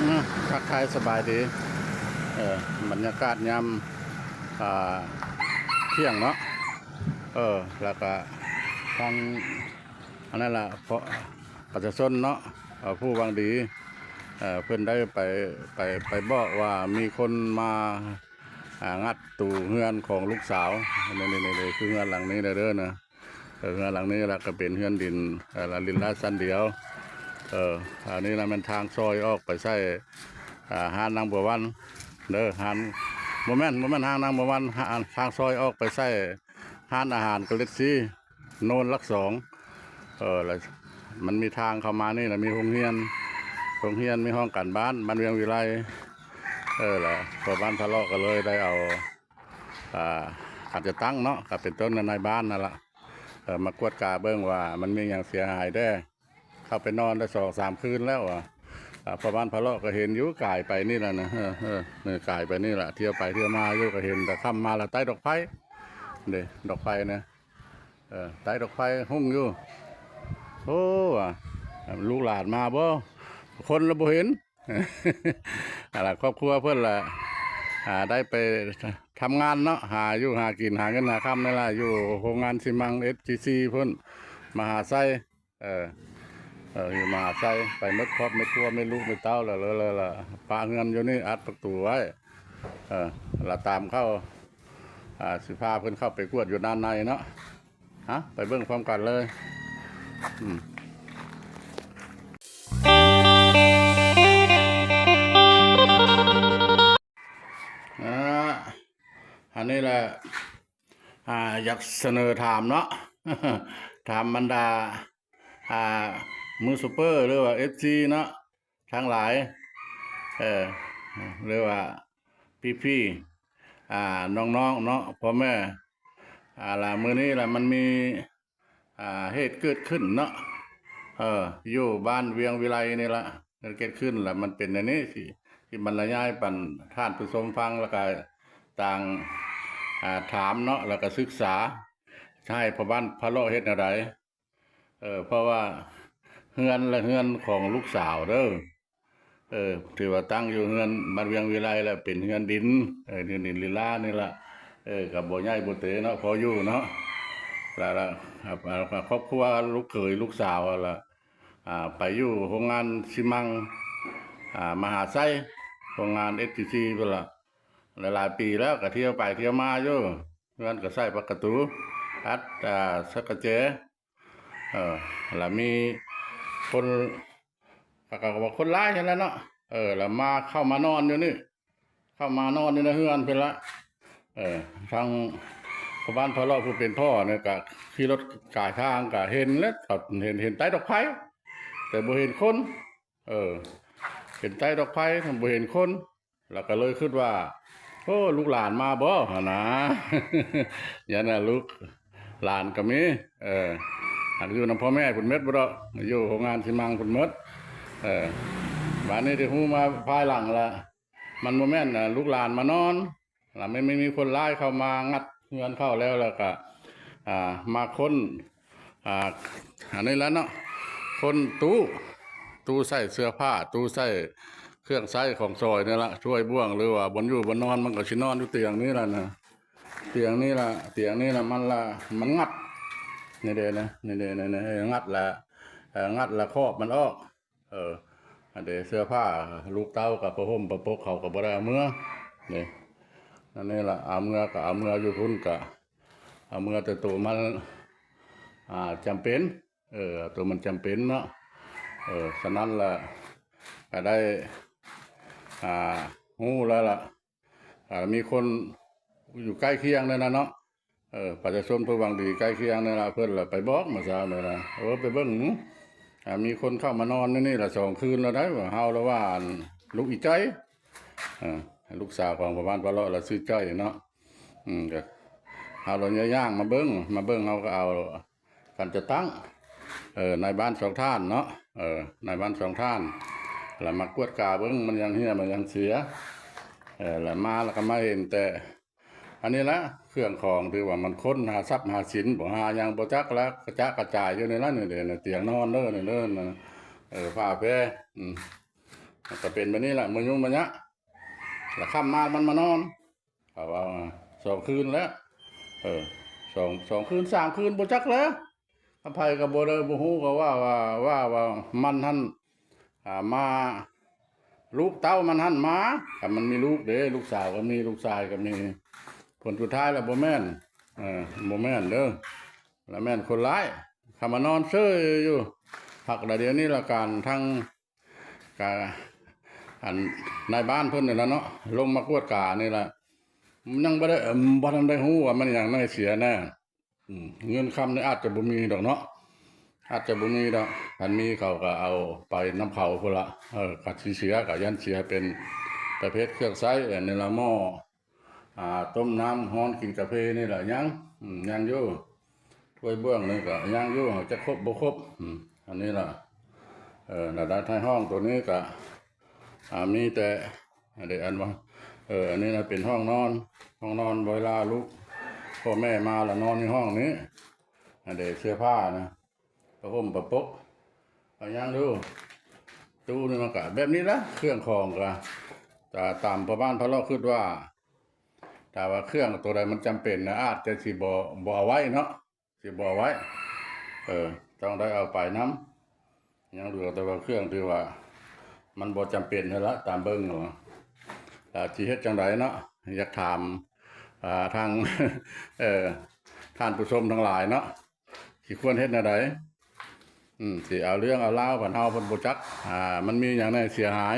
ອືມ ທັກທາຍສະບາຍດີ ເອີ ບັນຍາກາດຍາມ ອ່າ ທ່ຽງເນາະ ເອີ ແລ້ວກະທາງ ອັນນັ້ນລະ ເພາະປະຊາຊົນເນາະ ເອີ ຜູ້ຫວັງດີ ເອີ ເພິ່ນໄດ້ໄປ ໄປ ໄປບອກວ່າມີຄົນມາ ອ່າ ງັດຕູ້ເຮືອນຂອງລູກສາວ ນີ້ໆ ຄືເຮືອນຫຼັງນີ້ເດີນະ ເອີ ເຮືອນຫຼັງນີ້ລະກະເປັນເຮືອນດິນ ເອີ ລະລິນລາດຊັ້ນດຽວ ເອີ ອັນນີ້ລະແມ່ນທາງຊອຍອອກໄປໃສ່ ອ່າ ຮ້ານນາງບົວວັນເດີ ຮ້ານ ບໍ່ແມ່ນ ບໍ່ແມ່ນຮ້ານນາງບົວວັນ ຮ້ານ ທາງຊອຍອອກໄປໃສ່ຮ້ານອາຫານກະເລັດຊີ ໂນນຫຼັກສອງ ເອີ ລະມັນມີທາງເຂົ້າມານີ້ ລະມີໂຮງຮຽນ ໂຮງຮຽນ ມີຫ້ອງການບ້ານ ບ້ານວຽງວິໄລ ເອີ ລະພໍ່ບ້ານພະເລາະກະເລີຍໄດ້ເອົາ ອ່າ ການຈັດຕັ້ງເນາະ ກະເປັນຕົ້ນນາຍບ້ານນັ້ນລະ ເອີ ມາກວດກາເບິ່ງວ່າມັນມີຫຍັງເສຍຫາຍແດ່ ເຂົ້າໄປນອນໄດ້ສອງສາມຄືນແລ້ວວ່າ ອ່າ ພໍ່ບ້ານພະເລາະກະເຫັນຢູ່ ກາຍໄປນີ້ລະນະ ເອີ ເອີ ກາຍໄປນີ້ລະ ທ່ຽວໄປທ່ຽວມາຢູ່ ກະເຫັນແຕ່ຄ່ຳມາລະໃຕ້ດອກໄຟ ເດ້ ດອກໄຟນະ ເອີ ໃຕ້ດອກໄຟຮຸ່ງຢູ່ ໂອ້ ວ່າ ລູກຫຼານມາບໍ່ ຄົນລະບໍ່ເຫັນ ອັນລະຄອບຄົວເພິ່ນລະ ອ່າ ໄດ້ໄປທຳງານເນາະ ຫາຢູ່ຫາກິນ ຫາເງິນຫາຄຳນີ້ລະ ຢູ່ໂຮງງານຊີມັງ ເອັສຈີຊີ ພຸ້ນ ມະຫາໄຊ ເອີ ເອີ ຢູ່ມະຫາໄຊ ໄປໝົດຄອບໝົດຄົວ ແມ່ລູກແມ່ເຕົ້າ ລະ ລະ ລະ ລະປະເຮືອນຢູ່ນີ້ ອັດປະຕູໄວ້ ເອີ ລະຕາມເຂົ້າ ອ່າ ຊິພາເພິ່ນເຂົ້າໄປກວດຢູ່ດ້ານໃນເນາະ ເອົາ ໄປເບິ່ງພ້ອມກັນເລີຍ ອືມ ອ່າ ອັນນີ້ລະ ອ່າ ຢາກສະເໜີຖາມເນາະ ຖາມບັນດາ ອ່າ ມືສະເປີ ຫຼືວ່າ ເອັຟຊີ ເນາະ ທັງຫຼາຍ ເອີ ຫຼືວ່າ ພີ່ໆ ອ່າ ນ້ອງໆ ເນາະ ພໍ່ແມ່ ອ່າ ລະມື້ນີ້ລະມັນມີ ອ່າ ເຫດເກີດຂຶ້ນເນາະ ເອີ ຢູ່ບ້ານວຽງວິໄລນີ້ລະ ເກີດຂຶ້ນລະມັນເປັນແນວນີ້ ຊິ ຊິບັນລະຍາຍປັນທ່ານຜູ້ຊົມຟັງ ລະກະຕ່າງ ອ່າ ຖາມເນາະ ລະກະສຶກສາ ໃຫ້ພໍ່ບ້ານພະເລາະເຮັດແນວໃດ ເອີ ເພາະວ່າເຮືອນລະເຮືອນຂອງລູກສາວເດີ ເອີ ຖືວ່າຕັ້ງຢູ່ເຮືອນບ້ານວຽງວິໄລ ລະເປັນເຮືອນດິນ ເອີ ເຮືອນດິນລີລານີ້ລະ ເອີ ກະບໍ່ໃຫຍ່ບໍ່ເຕເນາະ ພໍຢູ່ເນາະ ລະ ລະ ລະຄອບຄົວລູກເຂີຍລູກສາວລະ ອ່າ ໄປຢູ່ໂຮງງານຊີມັງ ອ່າ ມະຫາໄຊ ໂຮງງານ ເອັສຈີຊີ ພຸ້ນລະ ຫຼາຍໆປີແລ້ວ ກະທ່ຽວໄປທ່ຽວມາຢູ່ ເຮືອນກະໃສ່ປະຕູ ອັດ ອ່າ ສັກກະແຈ ເອີ ລະມີຄົນ ເຂົາກະວ່າຄົນຫຼາຍຫັ້ນລະເນາະ ເອີ ລະມາ ເຂົ້າມານອນຢູ່ນີ້ ເຂົ້າມານອນຢູ່ໃນເຮືອນພຸ້ນລະ ເອີ ທາງພໍ່ບ້ານພະເລາະຜູ້ເປັນພໍ່ນີ້ກະຂີ່ລົດກາຍທາງກະເຫັນແຫຼະ ເຫັນ ເຫັນໃຕ້ດອກໄຟ ແຕ່ບໍ່ເຫັນຄົນ ເອີ ເຫັນໃຕ້ດອກໄຟ ບໍ່ເຫັນຄົນ ລະກະເລີຍຄິດວ່າ ໂອ້ ລູກຫຼານມາບໍ່ຫັ້ນນາ ຢ້ານວ່າລູກຫຼານກະມີ ເອີ ຫາກຢູ່ນຳພໍ່ແມ່ພຸ້ນໝົດບໍ່ດອກ ຢູ່ໂຮງງານຊີມັງພຸ້ນໝົດ ເອີ ບາດນີ້ໄດ້ຮູ້ມາພາຍຫຼັງລະ ມັນບໍ່ແມ່ນ ອ່າ ລູກຫຼານມານອນ ລະແມ່ນມີຄົນຮ້າຍເຂົ້າມາງັດເຮືອນເຂົາແລ້ວ ລະກະ ອ່າ ມາຄົ້ນ ອ່າ ອັນນີ້ລະເນາະ ຄົ້ນຕູ້ ຕູ້ໃສ່ເສື້ອຜ້າ ຕູ້ໃສ່ເຄື່ອງໃຊ້ຂອງຊອຍນີ້ລະ ຖ້ວຍບ່ວງ ຫຼືວ່າບ່ອນຢູ່ບ່ອນນອນ ມັນກະຊິນອນຢູ່ຕຽງນີ້ລະນະ ຕຽງນີ້ລະ ຕຽງນີ້ລະ ມັນລະ ມັນງັດ ນີ້ເດ້ນະ ນີ້ເດ້ ນີ້ ງັດລະ ເອີ ງັດລະຄອບມັນອອກ ເອີ ອັນເດ ເສື້ອຜ້າລູກເຕົ້າກັບຜ້າຫົ່ມຜ້າປົກເຂົາກະບໍ່ໄດ້ເອົາເມືອເດ້ ອັນນີ້ລະ ເອົາເມືອກະເອົາເມືອຢູ່ພຸ້ນກະ ເອົາເມືອແຕ່ໂຕມັນ ອ່າ ຈຳເປັນ ເອີ ໂຕມັນຈຳເປັນເນາະ ເອີ ສະນັ້ນລະ ກະໄດ້ ອ່າ ຮູ້ແລ້ວລະ ອ່າ ມີຄົນຢູ່ໃກ້ຄຽງນັ້ນນະເນາະ ເອີ ປະຊາຊົນຜູ້ຫວັງດີໃກ້ຄຽງນັ້ນລະ ເພິ່ນລະໄປບອກມື້ເຊົ້ານີ້ລະ ເອີ ໄປເບິ່ງ ອ່າ ມີຄົນເຂົ້າມານອນໃນນີ້ລະສອງຄືນລະໄດ໋ ວ່າເຮົາລະວ່າ ອັນ ລູກອີ່ຈ້ອຍ ເອີ ລູກສາວຂອງພໍ່ບ້ານພະເລາະລະຊື່ຈ້ອຍເນາະ ອືມ ກະເຮົາລະຍ່າງມາເບິ່ງ ມາເບິ່ງ ເຮົາກະເອົາ ການຈັດຕັ້ງ ເອີ ນາຍບ້ານສອງທ່ານເນາະ ເອີ ນາຍບ້ານສອງທ່ານ ລະມາກວດກາເບິ່ງ ມັນຍັງເຫ່ຍ ມັນຍັງເສຍ ເອີ ລະມາ ລະກະມາເຫັນແຕ່ ອັນນີ້ລະ ເຄື່ອງຂອງ ຖືວ່າມັນຄົ້ນຫາຊັບຫາສິນ ບໍ່ຫາຫຍັງບໍ່ຈັກລະ ກະຈະກະຈາຍຢູ່ນີ້ລະ ນີ້ເດ້ ຕຽງນອນເດີ ນີ້ເດີ ເອີ ຜ້າແພ ອືມ ກໍເປັນແບບນີ້ລະ ມາຍຸມາຍະ ລະຄ່ຳມາມັນມານອນ ເຂົາວ່າສອງຄືນແລ້ວ ເອີ ສອງ ສອງຄືນ ສາມຄືນ ບໍ່ຈັກແລ້ວ ໃຜກໍບໍ່ໄດ້ ບໍ່ຮູ້ ກໍວ່າ ວ່າ ວ່າ ວ່າມັນຫັ້ນ ອ່າ ມາ ລູກເຕົ້າມັນຫັ້ນມາ ຄັນມັນມີລູກເດ້ ລູກສາວກໍມີ ລູກຊາຍກໍມີ ຜົນສຸດທ້າຍລະບໍ່ແມ່ນ ເອີ ບໍ່ແມ່ນເດີ ລະແມ່ນຄົນຮ້າຍ ເຂົ້າມານອນເຊີຍຢູ່ ພັກລະດຽວນີ້ລະການທາງ ກະ ອັນ ນາຍບ້ານເພິ່ນນີ້ລະເນາະ ລົງມາກວດການີ້ລະ ຍັງບໍ່ໄດ້ ເອີ່ມ ບໍ່ທັນໄດ້ຮູ້ວ່າມັນຫຍັງແນ່ເສຍແນ່ ອືມ ເງິນຄຳນີ້ອາດຈະບໍ່ມີດອກເນາະ ອາດຈະບໍ່ມີດອກ ຄັນມີເຂົາກໍເອົາໄປນຳເຂົາພຸ້ນລະ ເອີ ຄັນຊິເສຍກໍຢ້ານເສຍເປັນປະເພດເຄື່ອງໃຊ້ ອັນນີ້ລະ ໝໍ້ ອ່າ ຕົ້ມນ້ຳຮ້ອນ ກິນກາເຟນີ້ລະ ຍັງ ອືມ ຍັງຢູ່ ຖ້ວຍບ່ວງນີ້ກໍຍັງຢູ່ ຫາກຈະຄົບບໍ່ຄົບ ອືມ ອັນນີ້ລະ ເອີ ລະໄດ້ທ້າຍຫ້ອງໂຕນີ້ກໍ ອ່າ ມີແຕ່ ອັນເດ ອັນວ່າ ເອີ ອັນນີ້ນະເປັນຫ້ອງນອນ ຫ້ອງນອນ ເວລາລູກ ພໍ່ແມ່ມາລະນອນຢູ່ຫ້ອງນີ້ ອັນເດ ເສື້ອຜ້ານະ ຜ້າຫົ່ມ ຜ້າປົກ ກໍຍັງຢູ່ ຕູ້ນີ້ມັນກະແບບນີ້ລະ ເຄື່ອງຂອງກະ ຕາ ຕາມພໍ່ບ້ານພະເລາະຄິດວ່າ ຖ້າວ່າເຄື່ອງໂຕໃດມັນຈຳເປັນນະ ອາດຈະຊິບໍ່ ບໍ່ເອົາໄວ້ເນາະ ຊິບໍ່ເອົາໄວ້ ເອີ ຕ້ອງໄດ້ເອົາໄປນຳ ຍັງເຫຼືອແຕ່ວ່າເຄື່ອງທີ່ວ່າມັນບໍ່ຈຳເປັນຫັ້ນລະ ຕາມເບິ່ງ ລະຊິເຮັດຈັ່ງໃດເນາະ ຢາກຖາມ ອ່າ ທາງ ເອີ ທ່ານຜູ້ຊົມທັງຫຼາຍເນາະ ຊິຄວນເຮັດແນວໃດ ອືມ ຊິເອົາເລື່ອງເອົາລາວ ພັນເຮົາເພິ່ນບໍ່ຈັກ ອ່າ ມັນມີຫຍັງແນ່ເສຍຫາຍ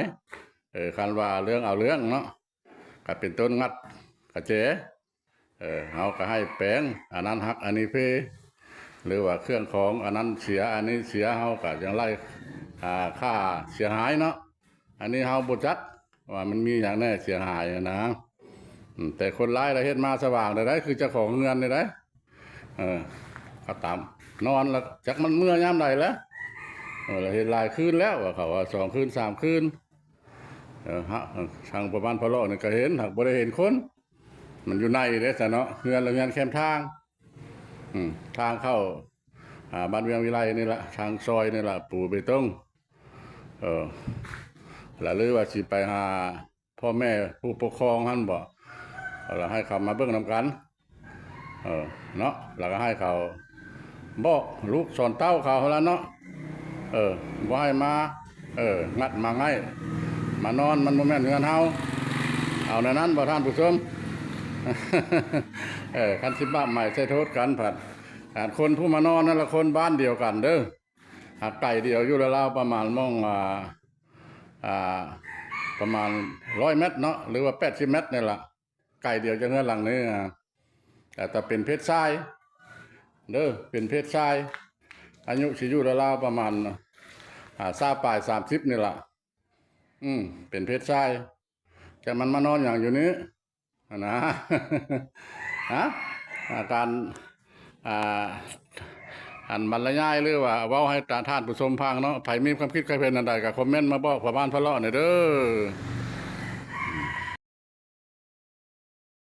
ເອີ ຄັນວ່າເລື່ອງເອົາເລື່ອງເນາະ ກໍເປັນຕົ້ນງັດກະແຈ ເອີ ເຮົາກໍໃຫ້ແປງ ອັນນັ້ນຫັກ ອັນນີ້ເພ ຫຼືວ່າເຄື່ອງຂອງອັນນັ້ນເສຍ ອັນນີ້ເສຍ ເຮົາກໍຈັ່ງໄລ່ ອ່າ ຄ່າເສຍຫາຍເນາະ ອັນນີ້ເຮົາບໍ່ຈັກວ່າມັນມີຫຍັງແນ່ເສຍຫາຍນະ ອືມ ແຕ່ຄົນຮ້າຍລະເຮັດມາສະຫວ່າງໄດ້ ຄືເຈົ້າຂອງເຮືອນນີ້ໄດ໋ ເອີ ກໍຕາມ ນອນລະຈັກມັນເມືອຍາມໃດແລ້ວ ເອີ ລະເຮັດຫຼາຍຄືນແລ້ວ ວ່າເຂົາວ່າສອງຄືນ ສາມຄືນ ເອີ ທາງພໍ່ບ້ານພະເລາະນີ້ກໍເຫັນ ຫາກບໍ່ໄດ້ເຫັນຄົນ ມັນຢູ່ໃນເດ້ຊະເນາະ ເຮືອນລະເຮືອນແຄມທາງ ອືມ ທາງເຂົ້າ ອ່າ ບ້ານວຽງວິໄລນີ້ລະ ທາງຊອຍນີ້ລະ ປູເບຕົງ ເອີ ລະຫຼືວ່າຊິໄປຫາພໍ່ແມ່ຜູ້ປົກຄອງຫັ້ນບໍ ລະໃຫ້ເຂົາມາເບິ່ງນຳກັນ ເອີ ເນາະ ລະກໍໃຫ້ເຂົາບອກລູກສອນເຕົ້າເຂົາຫັ້ນລະເນາະ ເອີ ບໍ່ໃຫ້ມາ ເອີ ງັດມາໄງ່ມານອນ ມັນບໍ່ແມ່ນເຮືອນເຮົາ ເອົາແນວນັ້ນບໍ່ທ່ານຜູ້ຊົມ ເອີ ຄັນຊິບາບໃໝໃສ່ໂທດກັນພັດ ອັນຄົນຜູ້ມານອນນັ້ນລະຄົນບ້ານດຽວກັນເດີ ຫາກໄກດຽວຢູ່ລາວໆປະມານໝ່ອງ ອ່າ ອ່າ ປະມານຮ້ອຍແມັດເນາະ ຫຼືວ່າແປດສິບແມັດນີ້ລະ ໄກດຽວຈາກເຮືອນຫຼັງນີ້ ອ່າ ແຕ່ ແຕ່ເປັນເພດຊາຍເດີ ເປັນເພດຊາຍ ອາຍຸຊິຢູ່ລາວໆປະມານ ອ່າ ຊາວປາຍ ສາມສິບນີ້ລະ ອືມ ເປັນເພດຊາຍ ແຕ່ມັນມານອນຫຍັງຢູ່ນີ້ຫັ້ນນະ ຮະ ອາ ການ ອ່າ ອັນບັນລະຍາຍ ຫຼືວ່າເວົ້າໃຫ້ທ່ານຜູ້ຊົມຟັງເນາະ ໃຜມີຄວາມຄິດຄວາມເຫັນອັນໃດກໍຄອມເມັນມາບອກພໍ່ບ້ານພະເລາະແດ່ເດີ.